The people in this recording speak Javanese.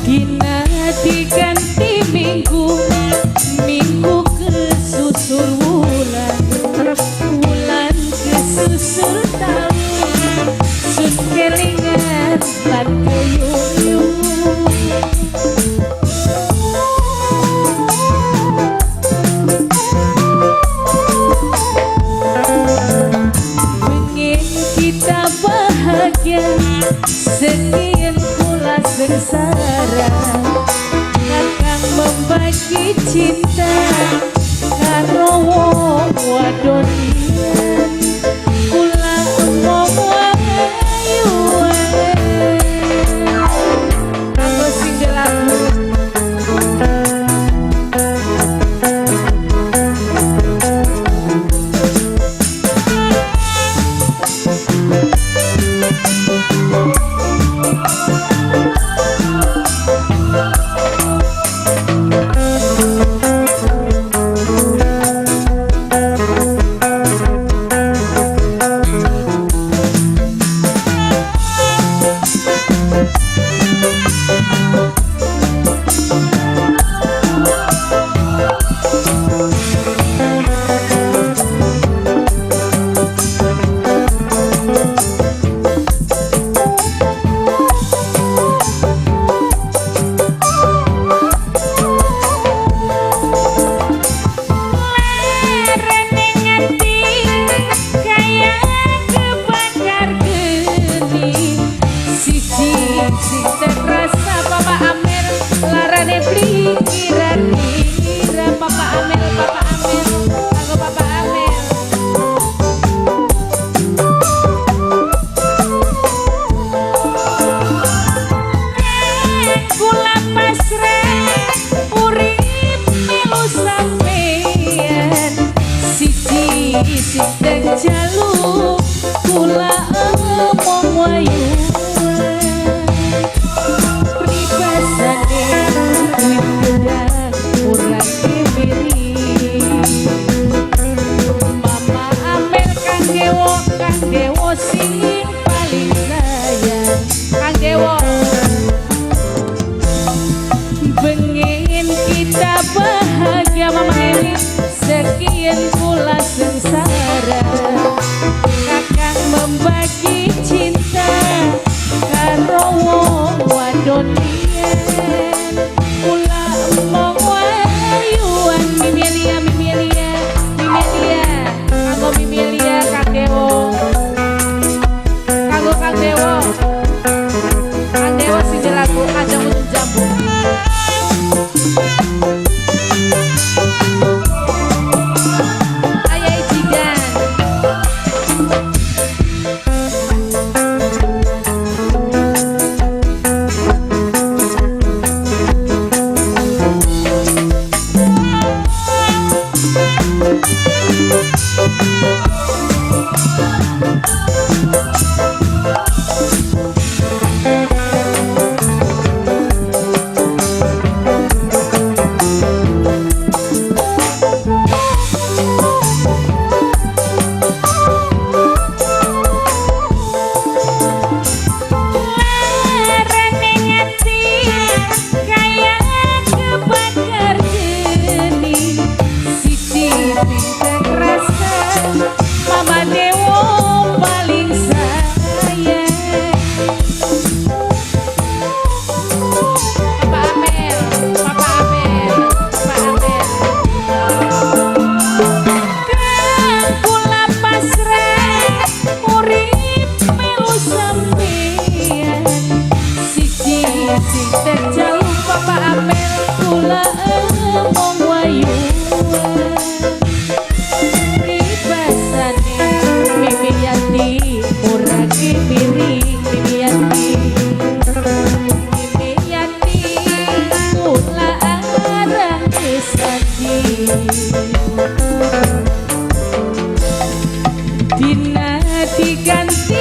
Dina diganti minggu, minggu kesusul wulan, wulan kesusul taun, sun kelingan lan keyung. Pengen kita bahagia, sekian kula sengsara. Kakang membagi cinta karo wong wadon liyan, kula emong wayuan. Kanggo sing lagu. Lerene ati kaya kebakar geni, siji sing terasa Papa Amir, larane beli kira-kira. Papa Amir, Papa Amir, aku Papa Amir. Kula pasrah urip melu sampeyan, siji sing jaluk kula emong wayuan. Pribasane duit gedang murah miri, Mama Amel Kang Dewo, Kang Dewo sing paling sayang Kang Dewo. Pengen kita bahagia Mama Eri, sekian kula sengsara. Kakang membagi cinta karo wong wadon liyan, kula emong wayuan. Mimi Elia, Mimi Elia, Mimi Elia, kanggo Mimi Elia, Kang Dewo, kanggo Kang Dewo, Kang Dewo sing lagu Kanjeng Ujung Jambu. Ayah Jidan. Lerene ati kaya kebakar geni, siji sing rasa Mama Dewo paling sayang. Papa Amel, Papa Amel, Papa Amel. Kang kula pasrah urip melu sampeyan, siji sing terjaluk Papa Amel, kula emong wayuan. Pribasane Mimi Yati murah miri, Mimi Yati, Mimi Yati kula arang. Dina diganti.